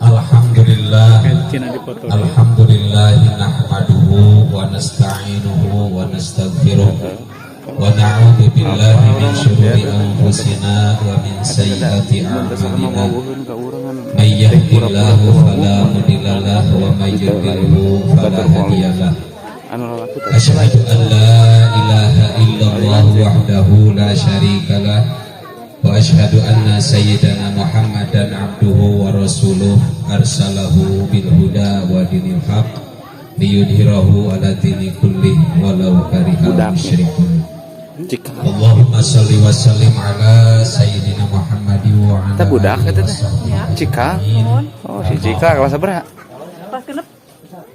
Alhamdulillah. Alhamdulillah nahmaduhu wa nasta'inuhu wa nastaghfiruh wa na'udzu billahi min syururi anfusina wa min sayyiati a'malina. May yahdihillahu fala mudhillalah wa may yudlilhu fala hadiyalah. Asyhadu an la ilaha illallah wahdahu la syarikalah wa asyhadu anna sayyidana Muhammadan abduhu wa rasuluh arsalahu bil huda wa dinil haq liyudhhirahu ala dini kullih walau karihal musyrikun. Allahumma shalli wa sallim ala sayyidina Muhammadin wa ala Eta budak alihi eta wa teh. sahbihi Cika. ajma'in. Oh, si Cika kelas berapa? Pas genep.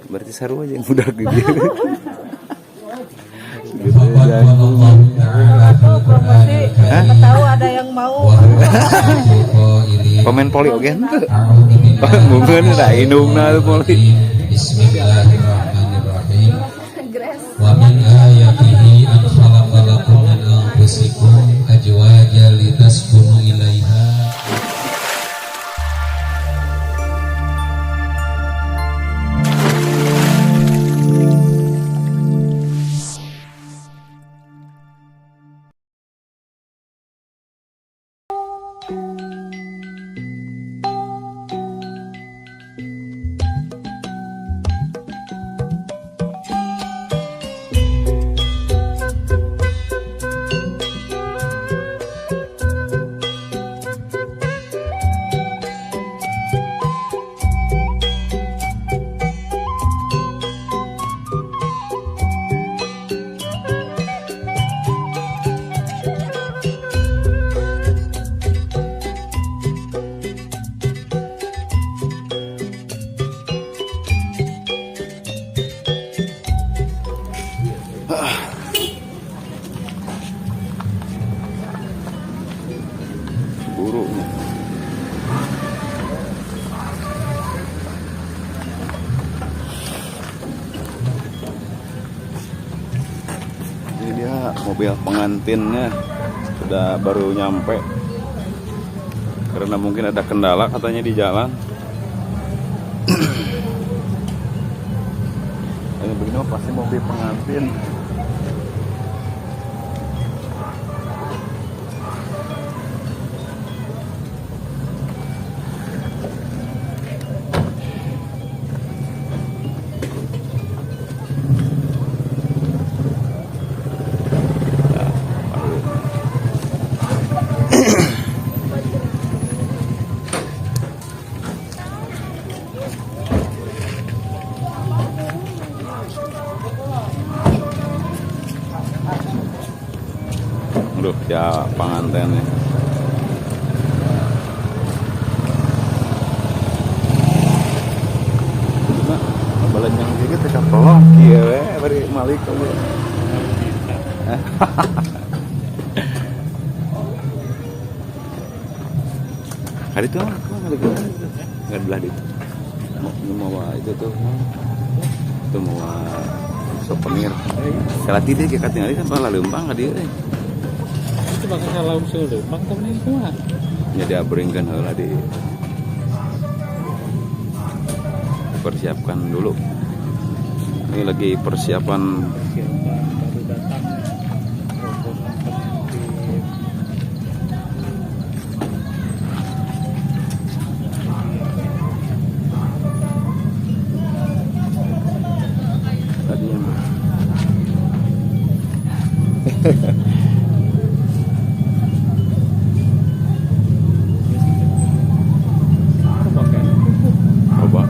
Berarti seru aja yang budak gitu. Faqad qala Allah ta'ala fil Qur'anil Siapa karim tahu ada yang mau. wa huwa asdaqul qailin. Pemain poli oge henteu. A'udzu billahi Mungkin da indungna tuh poli. Bismillahirrahmanirrahim. Wa min ayatihi an khalaqa lakum min anfusikum azwajan litaskunu ilaiha. Gurunya. Ini dia mobil pengantinnya sudah baru nyampe. Karena mungkin ada kendala katanya di jalan. Ini begini mah pasti mobil pengantin. Nah, baru. Aduh, ya pengantinnya. Nah, balanjang kieu teh kapelong kieu we bari malik oge. Hari itu mah nggak belah itu. Mau mau itu tuh. Itu mau souvenir. Salah tidak kayak katingali kan salah leumpang ka dieu euy. Itu bakal salah usul leumpang teh mending kumaha? Nya diabringkeun heula di persiapkan dulu. Ini lagi persiapan. Persiapan baru datang rombongan pengantin. Tadi yang Coba kan. Coba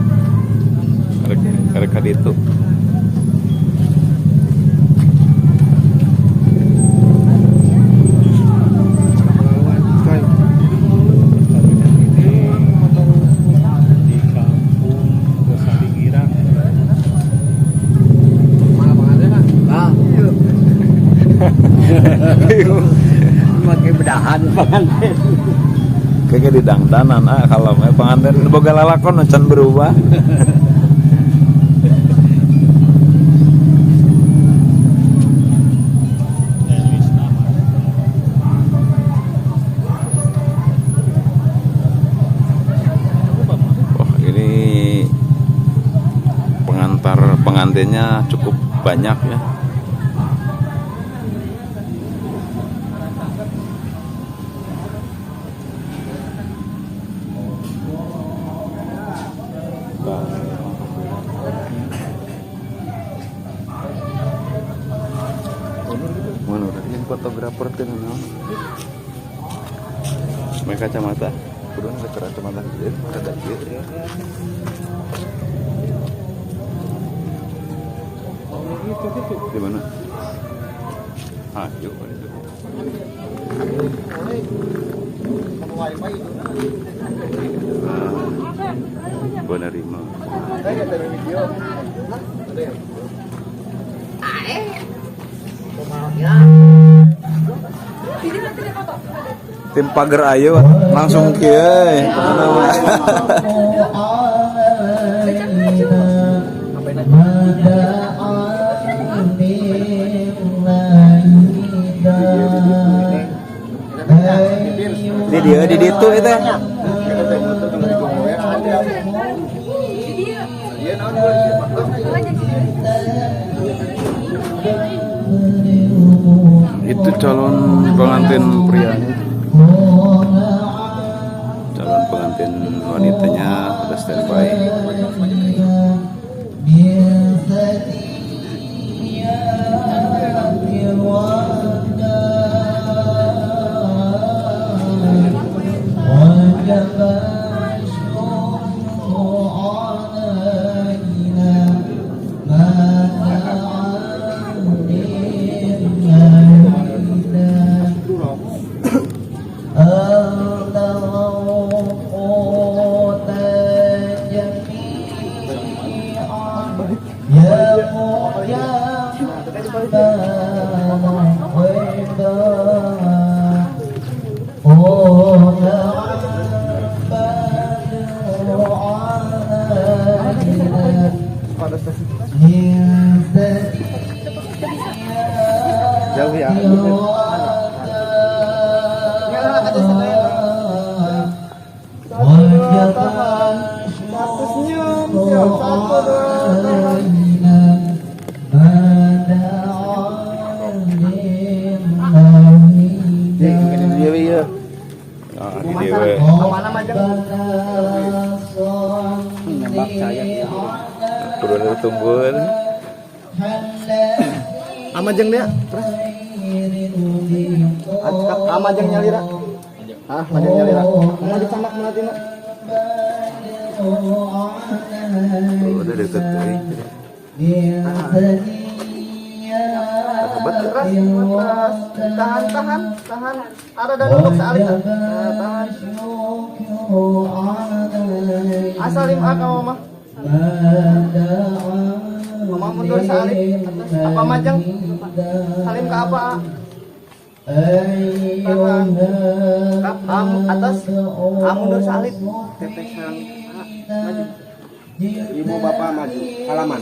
karek karek ka ditu. Perkawinan ini di kampung Gosali Girang. Pakai bedahan pengantin. Kayaknya di dangdanan ah kalau pengantin boga lalakon can berubah. Elis nama. Pengantinnya cukup banyak ya. Mana yang fotografer tuh naon? Mereka kacamata, kudu kacamata gede, rada ieu. Di mana? Ah, yuk itu. Penerima. Tim pagar ayo langsung kieu. Di dia di ditu itu. Itu calon pengantin prianya. Calon pengantin wanitanya sudah standby. Jauh ya. Satu senyum, satu dua. Kudu tungguan. Ama jeung dia terus. Ama jeung nyalira. Hah, majeng nyalira. Mana dicamak mana tina. Udah deket euy. Keras, keras. Tahan, tahan, tahan. Ada dan untuk salin. Tahan. Asalim a ka mama. Mama mundur salib atas apa majang? Salim ke apa? Tahan. Kap am atas am mundur salib. Tetek sarang A maju. Ibu bapak maju. Salaman.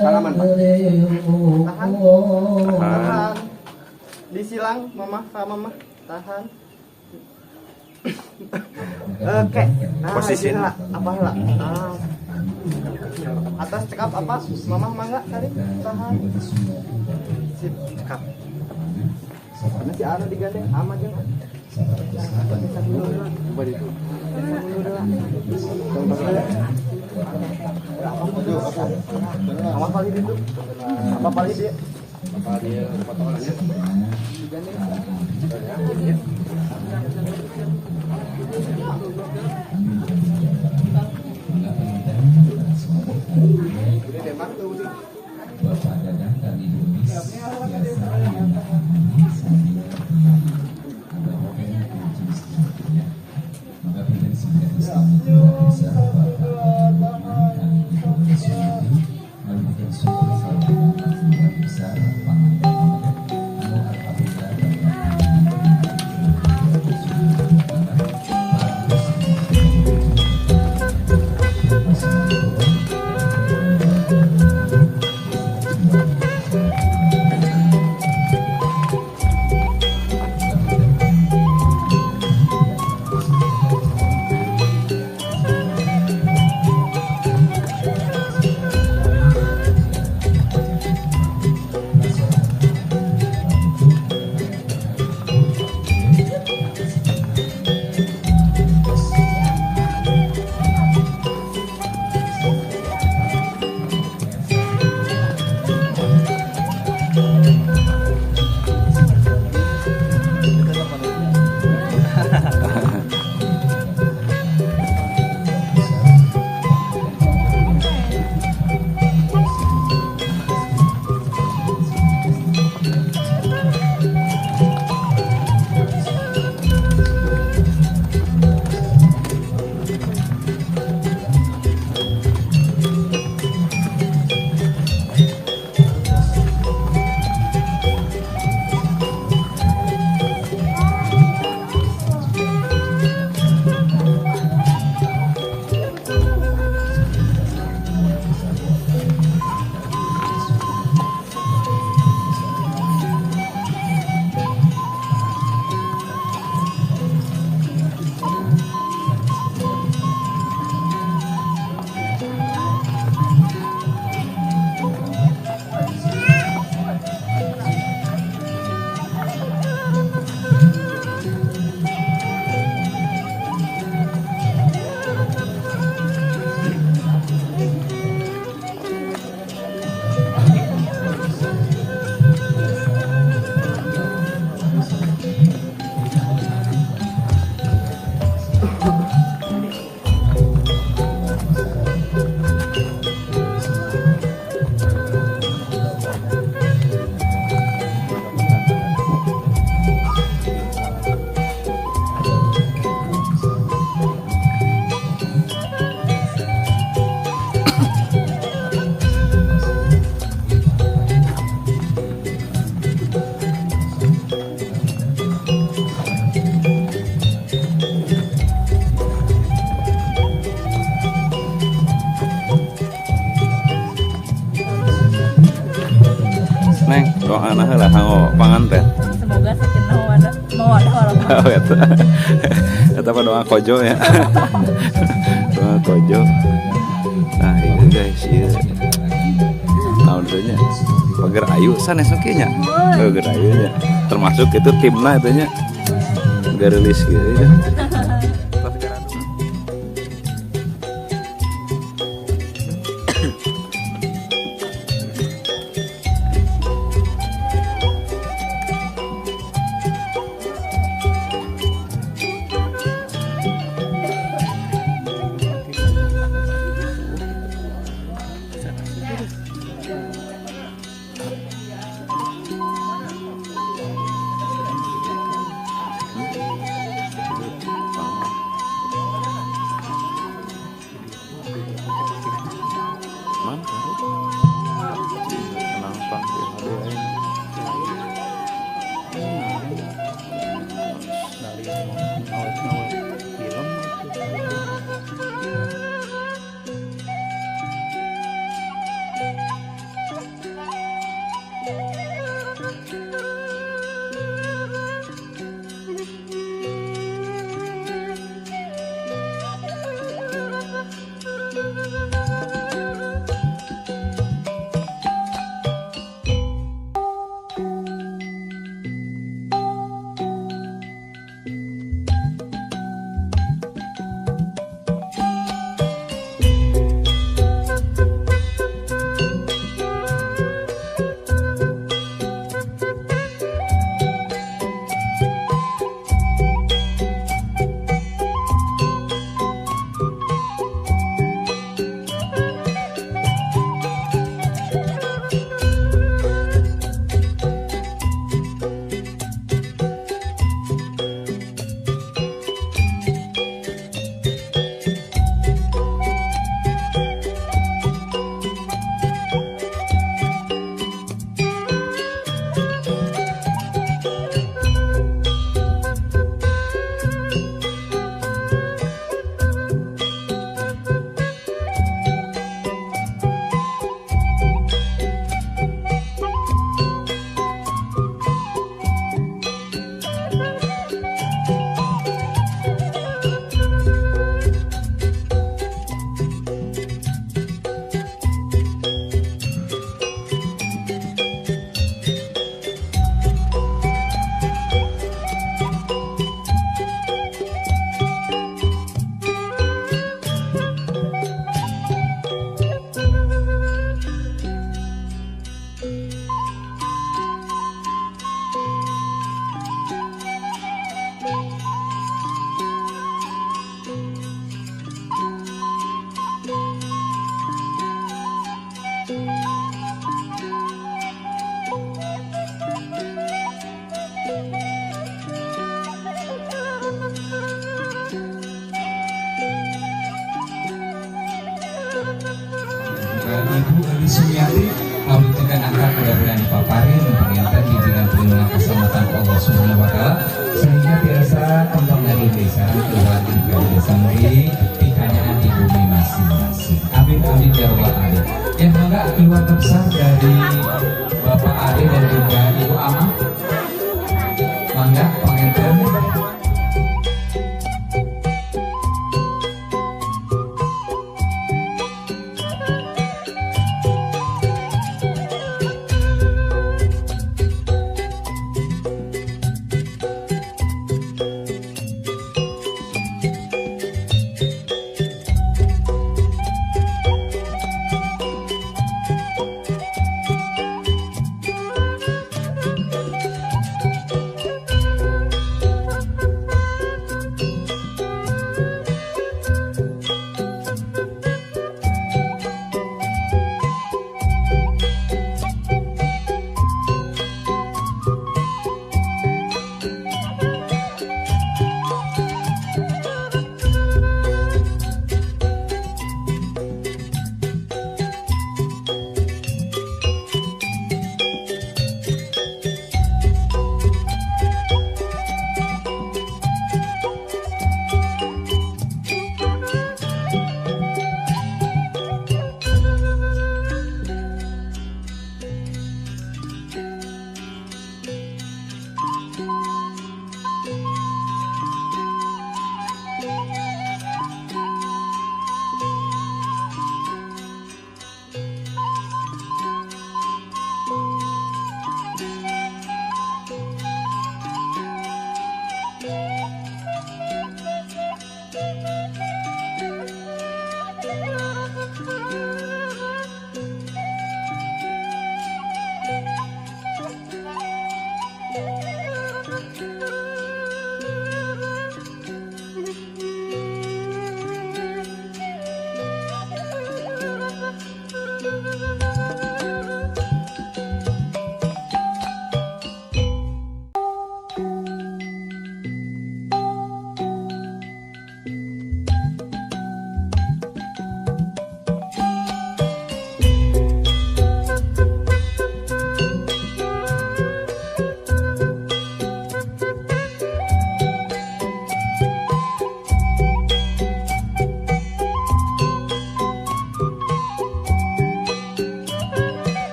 Salaman, Pak. Tahan. Tahan. Disilang mama sama mama. Tahan. Oke. Nah, posisi apa lah? Ah. Atas cekap apa? Mama mangga tadi. Tahan. Sip, cekap. Karena si Ana digandeng ama jeung. Coba itu. Apa paling itu? Apa paling dia? Apa dia potongannya? Digandeng. Bapak Dadang dan Ibu Nis biasa ini sambil ada hotel kunci ya. Maka pinten keluarga besar Bapak Lukman dan Ibu Suyanti merupakan syukur keluarga besar Pak Anu alhamdulillah. Doana heula kanggo panganten. Semoga sakinah mawaddah warahmah. Oh, eta. Eta mah doa kojo ya. Doa kojo. Nah, ini guys, ieu. Naon teh nya? Pager ayu sanes oge nya. Pager ayu nya. Termasuk itu timna itu nya. Garilis gitu ya. Ibu Eli Sumiati mewujudkan angka mudah-mudahan dipaparin penginten bimbingan perlindungan keselamatan Allah Subhanahu wa taala sehingga biasa kembang dari desa keluarga desa sendiri pikanyaan di bumi masing-masing. Amin amin ya rabbal alamin. Ya mangga keluarga besar dari Bapak Ari dan juga Ibu Ama. Mangga penginten.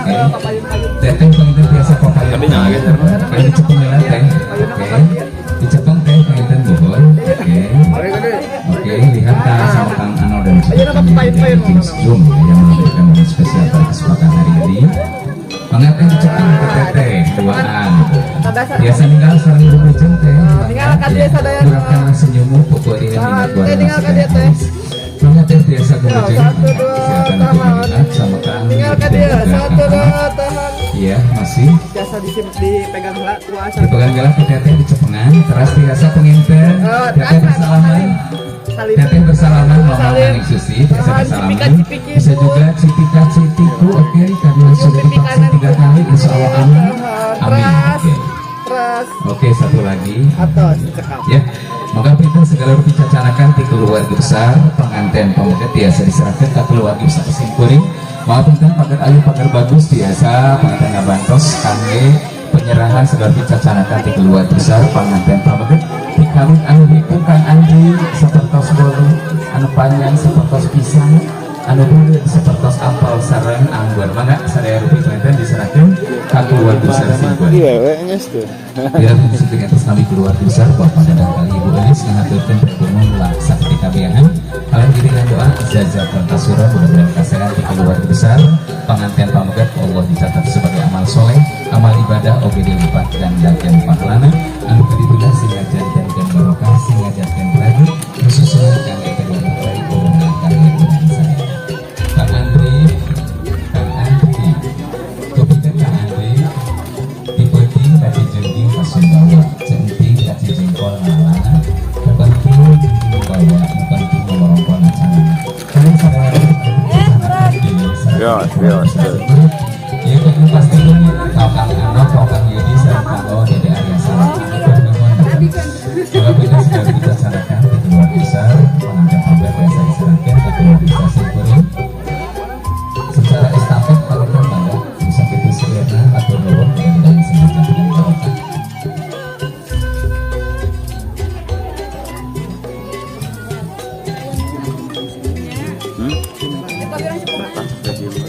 Oke. Teteh panginten biasa papayun. Tapi jangan geser. Oke, dicepeng heula, Teh. Oke. Dicepeng, Teh, panginten bohon. Oke. Oke, lihat Kang sama Kang Ano dan juga Kang Yudi dari tim Zoom ya, yang memberikan momen spesial pada kesempatan hari ini. Mangga, Teh, dicepeng ke Teteh, duaan gitu. Biasa ninggal sareng wilujeng, Teh. Tinggal ka dieu sadayana. Murangkan senyummu pokoknya dina Tahan, keluarga Teh, tinggal ka dieu, Teh. Mangga, Teh, biasa wilujeng. Satu, dua, Silakan untuk tahan. melihat sama Kang Tinggal Yudi ka dan dieu. juga Satu, Kang dua, Ahmad. tahan. Iya, masih. Biasa dipegang heula ku asa. Dipegang heula ku Teteh di cepengan, teras biasa penginten. Oh, Teteh tahan, bersalaman. Salim. Teteh bersalaman ngomong Salim. Aning Susi, biasa Tahan, bersalaman. cipika cipiki, Bisa Bu. juga cipika cipiku, oke, karena sudah pipi divaksin kanan. tiga kali, insya Allah aman. Tahan. Amin. Teras. Oke. Teras. Oke, satu lagi. Atos, cekap. Ya, maka kita segala rupi cacanakan di keluarga besar pengantin pemuda biasa diserahkan ke keluarga besar kesimpuling. Maaf punten, pagar ayu pagar bagus biasa pengantin ngabantos kangge penyerahan segala rupi cacanakan di keluarga besar pengantin pameget dikawin anu hitung Kang Andri sapertos bolu anu panjang sapertos pisang anu buleut sapertos ampel sareng anggur. Mangga sadaya rupi pengantin diserahkan ka keluarga besar simkuring. Iya, we geus tuh. Ya, dengan atas nami keluarga besar Bapak dan kali Ibu Elis ngahaturkeun pertemuan sakti kabehan. Kalian giringan doa jaza kasura, mudah-mudahan kasehat di keluarga besar pengantin pameget Allah dicatat sebagai amal soleh, amal ibadah oge dilipat gandakeun pahalana anu kadituna sing ngajantenkeun barokah, sing ngajantenkeun rajut khususnya kangge kedua mempelai kurungan kangge dengan saya. Kang Andri, Kang Andri, tupikeun Kang Andri ti peuting ka Cijeungjing ka Sumbawa, centing ka Cijengkol ngalana, nu penting bawa, nu penting ngomongkon acarana. Kalian sadaya. Ya, ya, Ya, kan pasti ini kau Kang Ano, kau Kang Yudi, sareng Kang Dede Arya Salam. Kalau kita sudah dibicarakan di keluarga besar, pengantin pameget biasa diserahkan ke keluarga besar simkuring secara estafet. Panginten mangga bisa kitu sebenarnya, hatur nuhun, mudah-mudahan semoga dengan barokah. Gaji.